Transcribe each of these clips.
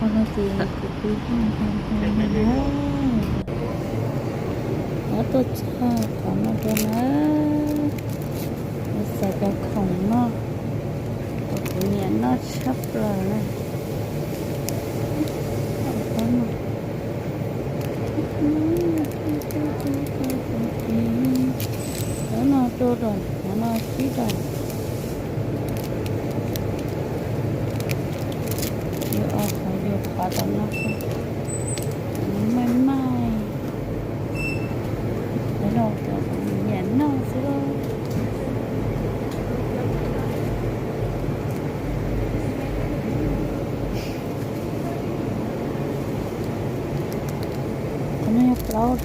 No ces kuv pw hoob hoob hoob na. Ob tuaj txog qhov no rau na, xaws cov khoom noj, kuv nyiam noj tshaj plaws na. Cov no rau rau, cov no sib rau. Yuav qhov yuav qhov rau no, maij maij. Cov no cov kuv nyiam noj xwb. Qhov no yog plaub.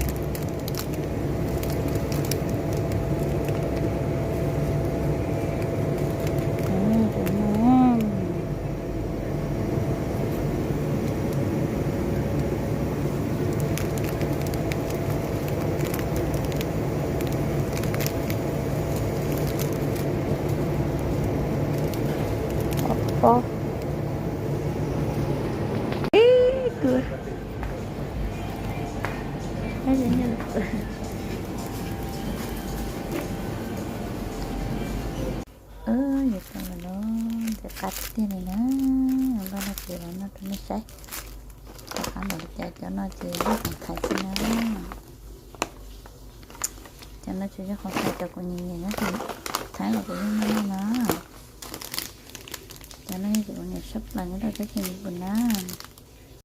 Pob ib kua. Yuav tau lawm los ntxim qab tiag tiag li na. Npaj no ces los noj rau nej saib. Tom qab npaum li cas, cov no ces yog khoom thaiv xwb na. Cov no tsis yog khoom thaiv, cov kuv nyiam nyiam nyob ces thaiv los kuv yeej noj no. Cov no yog kuv nyiam tshaj plaws nyob rau txoj kev nyiam kuv na.